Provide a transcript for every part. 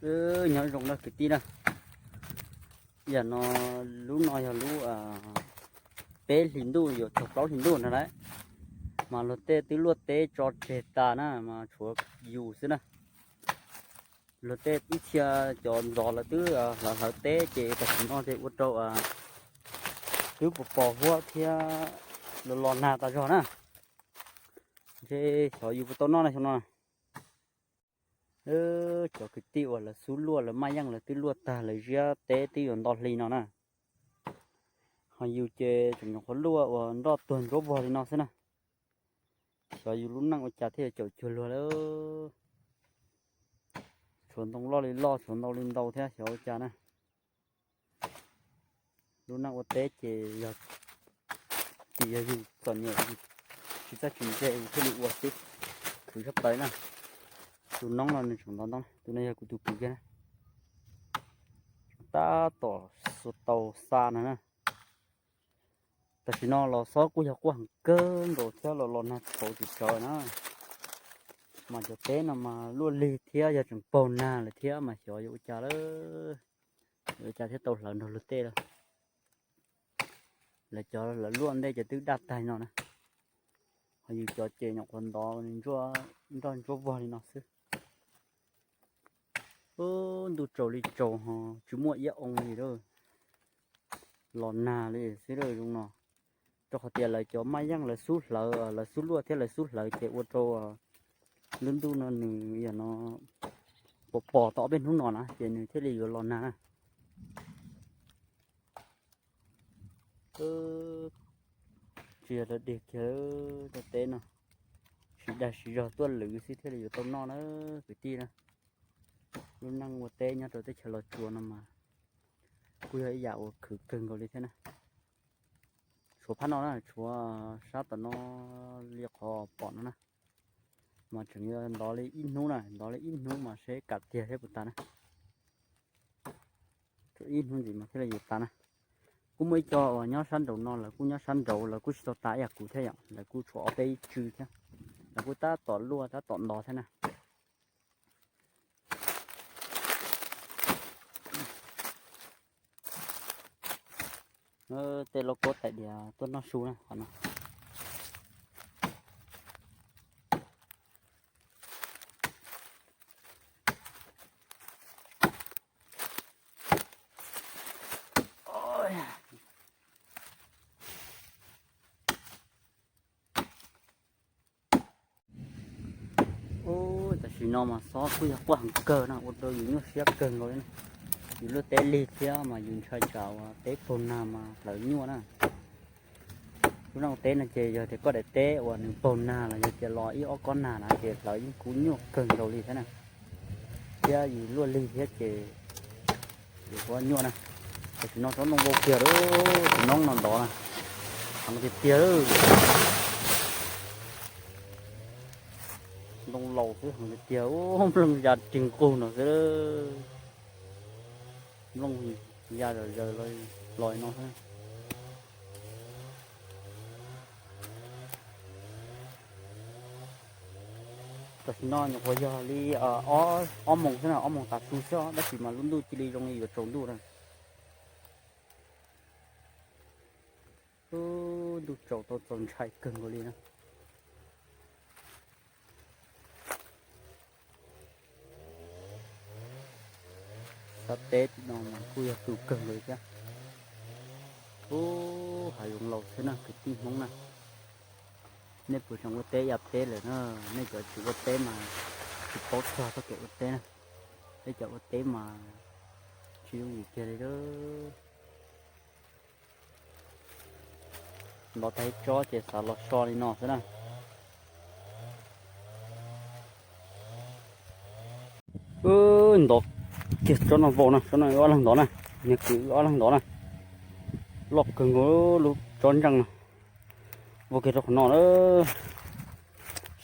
Nyob zoo na kwv tij na, yam no, lub no yog lub peb hlis ntuj yuav txog plaub hlis ntuj no lawm, mas luag tej twb luaj teb tso tseg tas na, mas tshuav yus xwb na. Luag tej ib txhia cov ntxov lawv twb hlawv hlawv teb ces tam sim no ces ua rau twb pos pos huab thiab los los nag tas zog na. Ntshe xyov yus puas tau noj na xyoo no. Cov kwv tij uas lawv xub luaj lawv maj yeej lawv twb luaj tag lawv ziab teb twb yuav nto hli no na. Ho yus ces tseem nyuam qhuav luaj uas nroj tuag ntsuab vog li no xwb na. Xyov yus lub neej ua cas thiaj caum cuag luag lawm. Tshuav ntoo loj li loj tshuav ntau li ntau thiab xyov ua cas na. Lub neej ua teb ces yog tim yog yus txom nyem, tsis txawj tsis ntse thiaj li ua xwb. Khwv sab plaws na. Tus noob no nws tseem ntov ntoo, tus no yog kuv tus kwv kiag na. Tab tom xuas tau xa no na. Tam sim no los xob kuj yog quaj heev kawg nkaus thiab los los nag tshauv tsis tsawv na. Mas cov teb no mas luaj lig thiab yog tseem paug nag lawm thiab mas xyov yuav ua cas lawm. Yuav ua cas thiaj tau hlawv nrog luag tej lawm. Lawv cov lawv luaj ntej ces twb daj tag no na. Ho yus cov ces nyuam qhuav ntov nroj ntsuab vog li no xwb. Ntuj tsaus li tsaus ho tsis muaj iab oo li lawm. Los nag li xwb lawm zoo no. Rau qhov tias lawv cov maj yeej lawv xub hlawv, lawv xub luaj thiab lawv xub hlawv ces ua rau lub ntuj no nws yam no pos pos tau ob peb hnub no na ces nws thiaj li yuav los nag na. Tsis yog dog dig kiag cov teb no, siv dag siv zog tuaj lwv xwb thiaj li yuav tau noj na kwv tij na. Lub neej ua teb nyob rau teb chaws Los Tsuas no mas kuj yog ib yam uas khwv kawg nkaus li thiab na. Tshuav phab no na, tshuav sab tom no li qhov pom no na, mas tseem yuav ntov li ib hnub na, ntov li ib hnub mas seb kam tiag thiab puas tas na. Ib hnub ntxiv mas thiaj li yuav tas na. Kuj muaj ib co uas nyob sab nraud no lawv kuj nyob sab nraud lawv kuj tsis tau tas ib yam kuv thiab yom, lawv kuj tshuav ob peb ib tsw thiab. Lawv kuj tab tom luaj tab tom ntov thiab na. Tej lauj kaub tais diav tuaj noj su na qhov no. Tam sim no mas xob kuj yog quaj heev kawg no ua rau yus nyuaj siab kawg nkaus li na. Yus luaj teb lig thiab mas yus ntshai tsam uas teb paug nag mas hlawv nyuaj na. Lub neej ua teb no ces yog tias koj daim teb uas nws paug nag los yog tias los ib ob kob nag na ces hlawv yeej kub nyuaj kawg nkaus li thiab na. Thiab yus luaj lig thiab ces yus kuj nyuaj na. Tam sim no tsob ntoo vau kiag lawm, tus noob no ntov na, heev tiag tiag. Ntoo laus xwb heev tiag tiag, nplooj ya ris nqug no xwb. Nplooj ya zom zaws los no xwb. Tam sim no nyuam qhuav yog li ob moos xwb na, ob moos tav su xwb tab sis mas lub ntuj cia li zoo li yuav tsaus ntuj na. Ntuj tsaus tau txaus ntshai kawg nkaus li na. Sab teb no mas kuj yog tu kawg nkaus li thiab. Ub, hav zoov laus xwb na kwv tij Hmoob na. Nej puas tseem ua teb ya teb lawm na? Nej cov tsis ua teb mas tsis paub txog txoj kev ua teb na. Peb cov ua teb mas tsis yooj yim kiag li lawm. Ntov tag ib tsob ces xav los so li no xwb na. Ntov kiag tsob no vau na, tsob no wb ob leeg ntov na, niag kwv wb ob leeg ntov na. Loj kawg nkaus lub tsob ntseej no. Vau kiag rau qhov no na.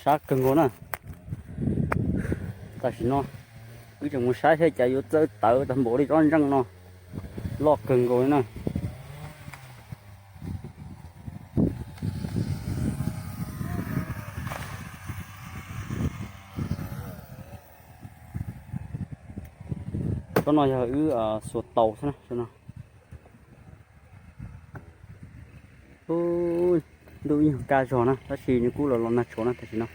Sab kawg nkaus na. Tam sim no wb tseem mus saib thiab cas yuav txawj tawv tag npaum li tsob ntseej no. Loj kawg nkaus li na. Tsob no yog wb xuas tau xwb na. Ntuj ib nyuag kaj zog na, tab sis nws kuj los los nag tshuav na tam sim no.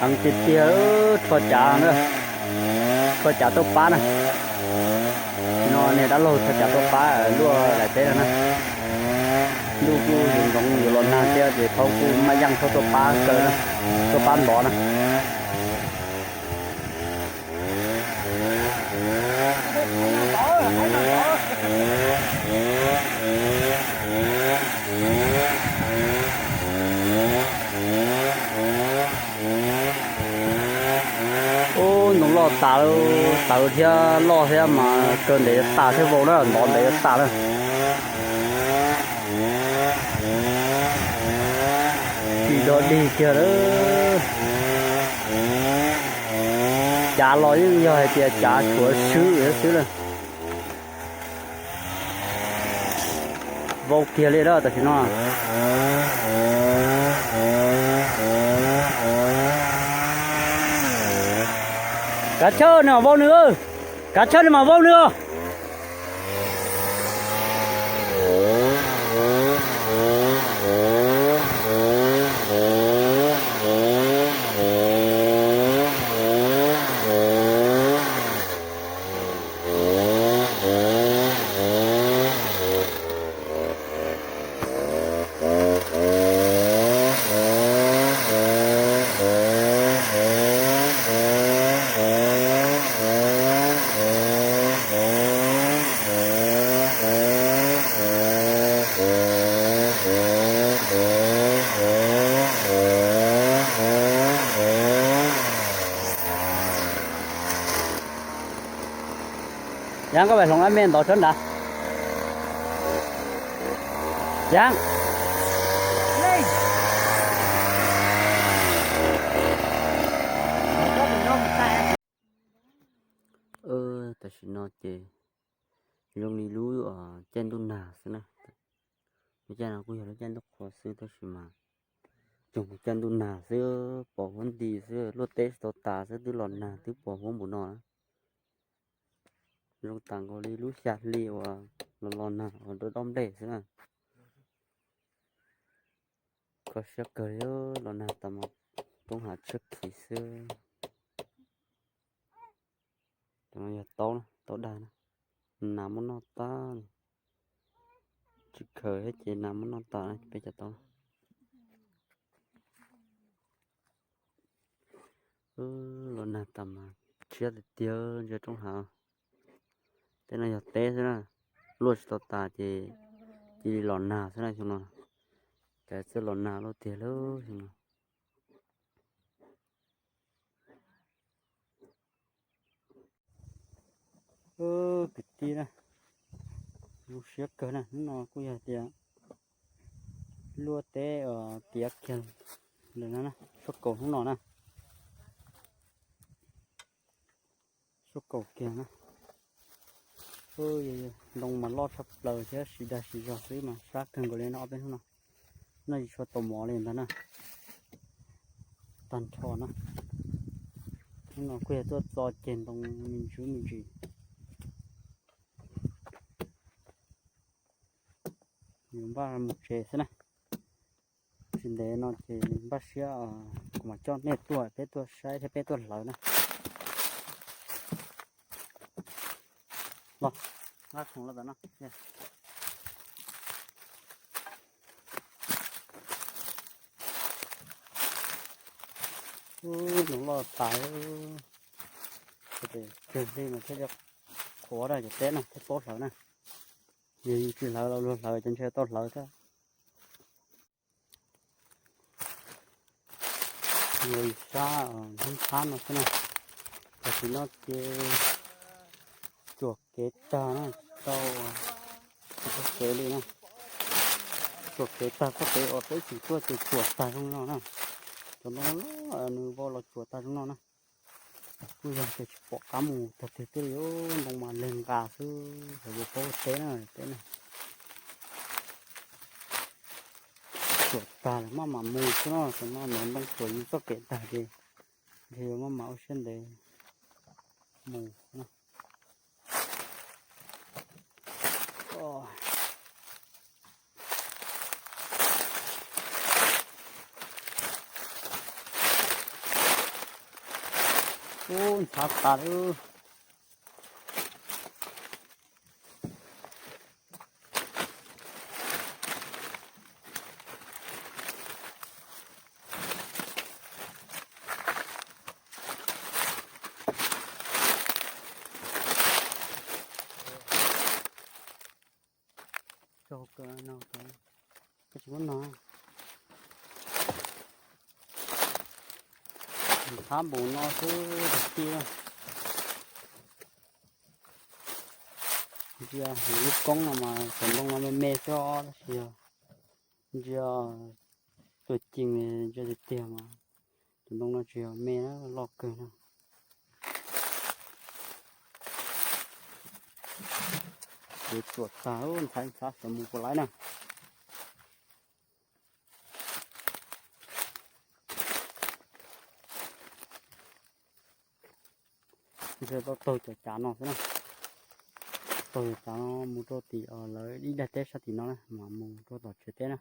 Heev tiag tiag, rho cav, rho cav tuaj pab na. No niag dab laug rho cav tuaj pab luaj daim teb no na. Ntuj kuj yuav ntsoov yuav los nag thiab ces thaub kuj maj yeej thaub tuaj pab kaw na, tuaj pab ntov na. Ub, ntoo loj tas, tawv thiab loj thiab mas kaw ntev yuav tas thiab vau na, ntov ntev yuav tas na. Tsis dog dig kiag lawm. Cav los yeej yog hais tias cav tshuav swb xwb lawm. Vau kiag li lawm tam sim no. Kav chawj nws mam vau nws, kav chawj nws mam vau nws os. Yaav, koj pais hloov lab mej ntov tsob nrad. Yaav. Tam sim no ces zoo li lub caij ntuj nag xwb na. Lub caij no kuj yog lub caij ntuj qhua xwb tab sis mas tsoog caij ntuj nag xwb, pos huab nti xwb, luaj teb tsis tau tas xwb twb los nag twb pos huab npaum no na. Zoo tas nkaus li lub xya hli uas los los nag uas rau dob nplej xwb na. Kho siab kawg li, los nag tas mas roob hav tshiab khiv xwb. Cov no yog taub, taub dag na, nas muab noj tag li. Tsis khaws thiab ces nas muab noj tas na peb cov taub. Los nag tas mas tshiab tiag tiag, ntsia roob hav. Tej no yog teb xwb na, luaj tsis tau tas ces cia li los nag xwb na xyoo no. Cas txawj los nag luaj tiag lawm xyoo no. Kwv tij na, zoo siab kawg na, hnub no kuj yog tias luaj teb tiav kiag lawm na, suab kaus hnub no na. Suab kaus kiag na. Ntoo mas loj tshaj plaws thiab siv dag siv zog xwb mas sab kawg nkaus li no ob peb hnub no. Noj tsis tshua tau mov li ntag na. Tag nrho na. Hnub no kuj yog tuaj txo ceg ntoo me ntsis me ntsis. Yuav npaj mus tsev xwb na. Tsis ntev no ces npaj siab kuv mam coj nej tuaj, peb tuaj saib thiab peb tuaj hlawv na. Los, nqa khoom los tom no. Ub, ntoo loj tas. Kawg li mas thiaj li qhuav da cov teb no thiaj paub hlawv na. Yog yus tsis hlawv los luag hlawv ces ntshe tau hlawv thiab. Yog sab hnub thab no xwb na. Tam sim no ces tsuam kev tag na, tau txoj kev li na. Tsuam kev tag, txoj kev uas peb tsis tuaj ces tsuam tag zoo no na. Ntoo loj, nws vau los tsuam tag zoo no na. Kuj yog tias tsis pom qab mus tag twg thiab li, ntoo mas leg nqa xwb, xyov puas paub teb na, teb na. Tsuam tag lawm maj mam mus xwb no, tam no ntov ntoo tsuam yus txoj kev tag ces ntshe yuav maj mam ua siab ntev mus na. Ub, ntxhab tas lawm. Tso hauv kawm no, koj tsis muab no. Ntxhab npaum no xwb tiag. Ntsia lub koob no mas cov ntoo no me me xwb os, tab sis yog ntsia tuaj cees ntsia tiag tiag mas cov ntoo no tsis yog me, loj kawg no. Kev tsuam tag, ntxhab ntxhab xyov mus puas laib na. Ntshe tau taug cov cav no xwb na. Taug cov cav no mus rau tim lawv ib daim teb sab tim no na, mam mus rau tom tsev teb na.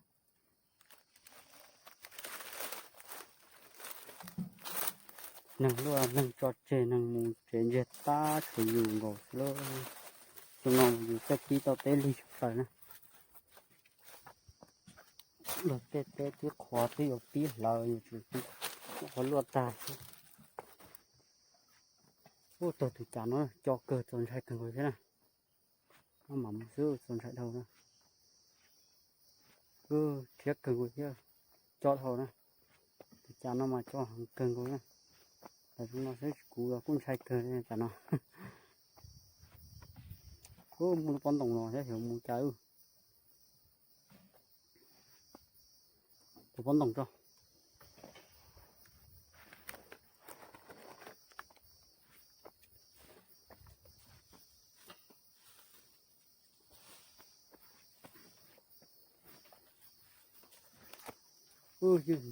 Neeg luaj neeg tso tseg, neeg mus tsev ntsiag tab, tshuav yus nkaus xwb lauj. Xyoo no yus txawj pib tau teb lig tshaj plaws na. Luag tej teb twb qhuav twb yuav pib hlawv, yus tseem pib qhuav luaj tag xwb. Ub, taug tus cav no co kawg, txaus ntshai kawg nkaus thiab na. Maj mam mus xwb, txaus ntshai dhau na. Wb rhiab kawg nkaus thiab, co dhau na. Tus cav no mas co heev kawg nkaus na. Tam no xwb kuv los kuj ntshai kawg li cas no. Ub, mus rau pob ntoos no thiab, xyov mus cas. Tus pob ntoos tso. Ub, ywj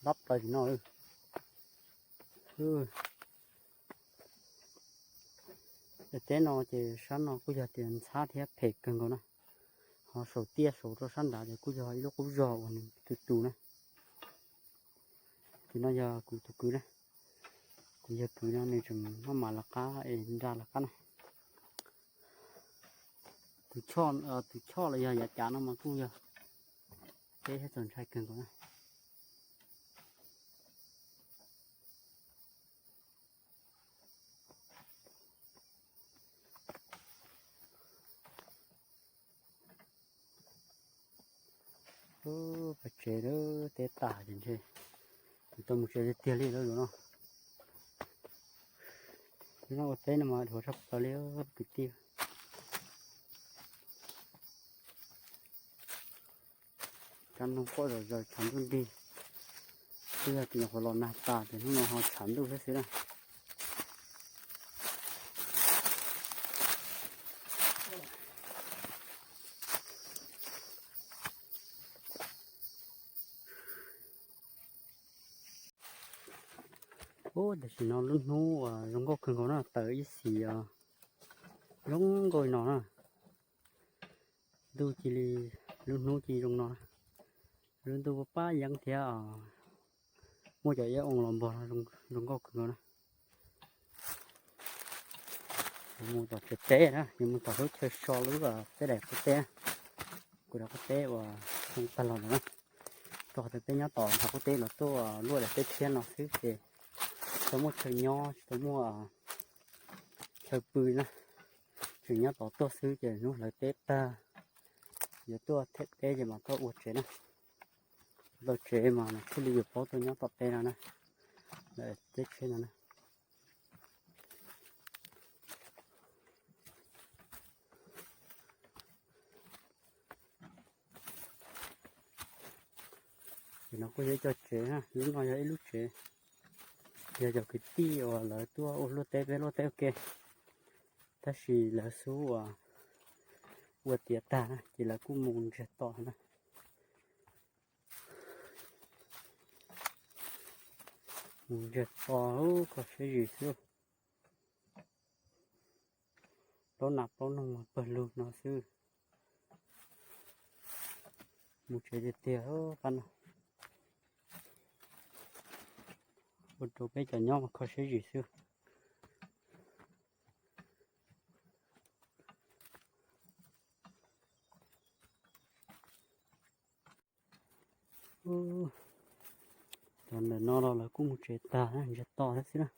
ntau plaws li no. Daim teb no ces sab no kuj yog tias ntxhab thiab phem kawg nkaus na. Ho saum tiaj saum rau sab nrad ces kuj yog ib lub qub zog uas nws tu tu na. Tus no yog kuv tus kwv na. Kuv yawg kwv no nws tseem maj mam lawv qab es nra lawv qab na. Tus choj, tus choj los yog yav cav no mas kuj yog peb thiab, txaus ntshai kawg nkaus na. Ub, pem tsev lawm, teb tas ces ntshe kuv tau mus tsev tiag tiag li lawm no. Lub neej ua teb no mas dhuav tshaj plaws li kwv tij. Cov noog quaj zom zaws tshav ntuj nrig, twb yog tias nyuam qhuav los nag tas ces hnub no ho tshav ntuj thiab xwb na. Ub, tam sim no lub hnub uas zoo nkauj kawg nkaus na, taws ib xis zoo nkauj li no na. Ntuj cia li, lub hnub cia li zoo no, lub ntuj pab yeeb thiab, muaj cov iab oo los npog no zoo nkauj kawg nkaus na. Yuav mus tom tsev teb na, yuav mus tom lub chaw so lub teb daim qub teb, kuv daim qub teb uas zoo tag los ntawd na. Rau qhov tias peb nyob tom nram qub teb los tuaj luaj daim teb tshiab no xwb ces tsis tau muaj chaw nyob, tsis tau muaj chaw pw na. Tseem nyob tod tuaj xwb ces hnub hlawv teb tag yuav tuaj them teb ces mam tuaj ua tsev na. Tau tsev mas thiaj li yuav paub tuaj nyob tom teb no na, teb tsheb no na. Ces no kuj yog ib co tsev na, lub no yog ib lub tsev, yog cov kwv tij uas lawv tuaj ua luaj teb peb luaj teb ua ke, tab sis lawv xub uas ua tiav tag na ces lawv kuj mus ntsiag to na. Mus ntsiag to, kho siab zim xwb. Plaub nas plaub noog pawg lug no xwb. Mus tsev tiag tiag pab no. Ua rau peb cov nyob mas kho siab zim xwb. Cov ntawm no los lawv kuj mus tsev tag, ntsiag to thiab xwb na.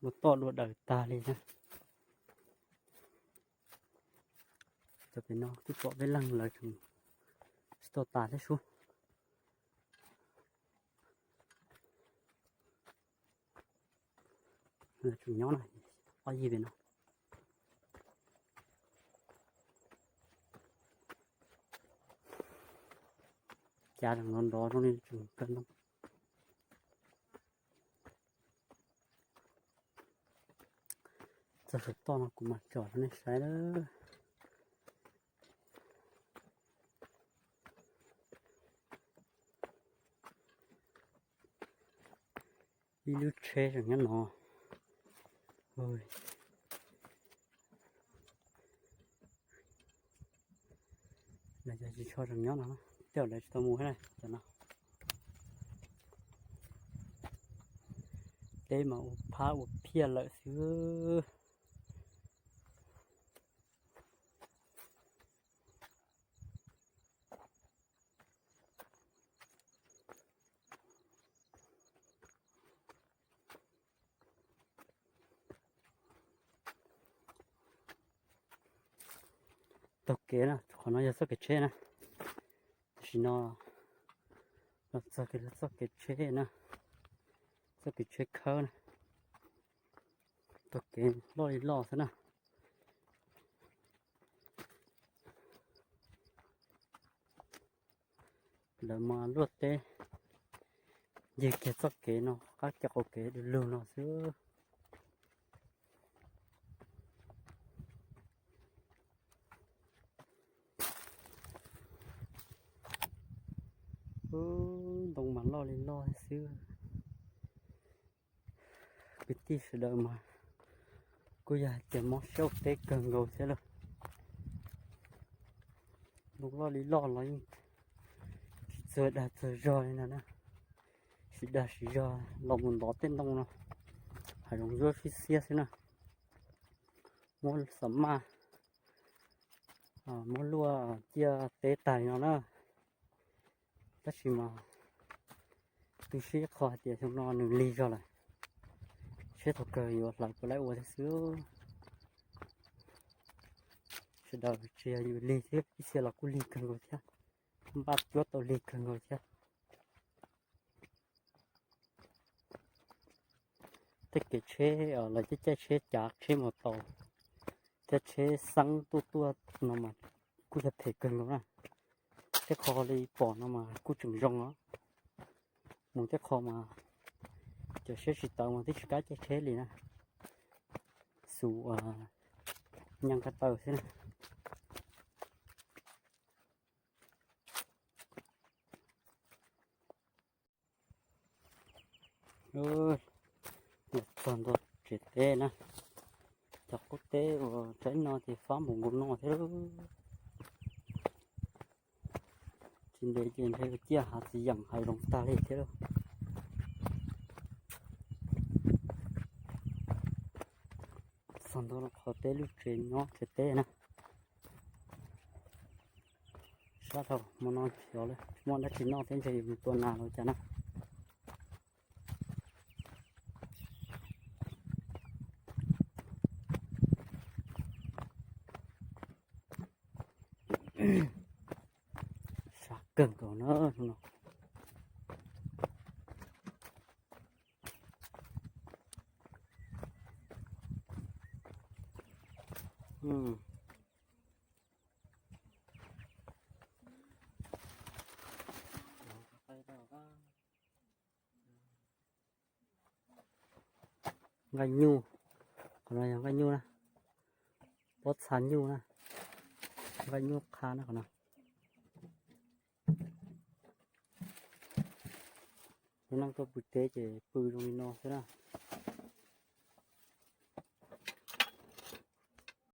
Ua toj dua daws tag li na. Cov pem no kuj pom peb leeg lawv tseem tsis tau tas thiab sub. Tseem nyob na, ob yig pem no. Cav tseem nrov nrov zoo li tseem kawg ntoo. Txog saum toj no kuv mam tsom rau nej saib lawm. Ib lub tsheb tseem nyob no. Lawv cov tsis tshua tseem nyob no, tej zaum lawv tsis tau mus thiab cov no. Teb mas ua phab ua phiaj lawm xwb. Taug kev na, qhov no yog txoj kev tsheb na. Tam sim no los txog kev, txoj kev tsheb na, txoj kev tsheb khawb na. Taug kev loj li loj xwb na. Lawv mas luaj teb ncig kiag txoj kev no, qab kiag qaum kev du lug no xwb. Ntoo mas loj li loj xwb. Kwv tij sawv daws mas kuj yog hais tias mob siab ua teb kawg nkaus thiab lauj. Ntoo loj li loj los yeej tsis txawg dag txawg zog li ntag na. Sim dag sim zog los mus ntov tej ntoo no, hav zoov zuab sib xiab xwb na. Muab xam maj, muab luaj ciaj teb tag li no na. Tab sis mas tu siab qhov hais tias xyoo no nws lig zog lawm, seb thaum kawg yuav hlawv puas laib ua thiab xwb. Sawv daws tsis yog yus lig thiab, ib txhia los kuj lig kawg nkaus thiab, npaj cuab tau lig kawg nkaus thiab. Tej kev tsheb, lawv tej caij tsheb cav tsheb mus tau thiab tsheb xeeb tuaj tuaj no mas kuj yog phem kawg nkaus na. Tej qho li pom no mas kuj tseem zoo os. Mus tej qho mas cov siab tsis tawv mas twb tsis kam caij tsheb li na. Xus nyeej ko taw xwb na. Los txog ntua tsev teb na, cov qub teb uas tsaib no ces fab npaum nkaus no thiab. Tsis ntev ces ntshe yuav ciaj hav txiv yeem hav zoov tag li thiab lauj. Txog ntua qhov teb lub tsev nyob tsev teb na. Sab dhau hmo no xyov lawm tsis muaj dab tsi noj thiab ntshe yuav mus tua nas los cas na. Sab kawg nkaus na no. Nqaij nyuj, qhov no yog nqaij nyuj na, pob txha nyuj na, nqaij nyuj qha na qhov no. Lub neej tuaj pw teb ces pw zoo li no xwb na.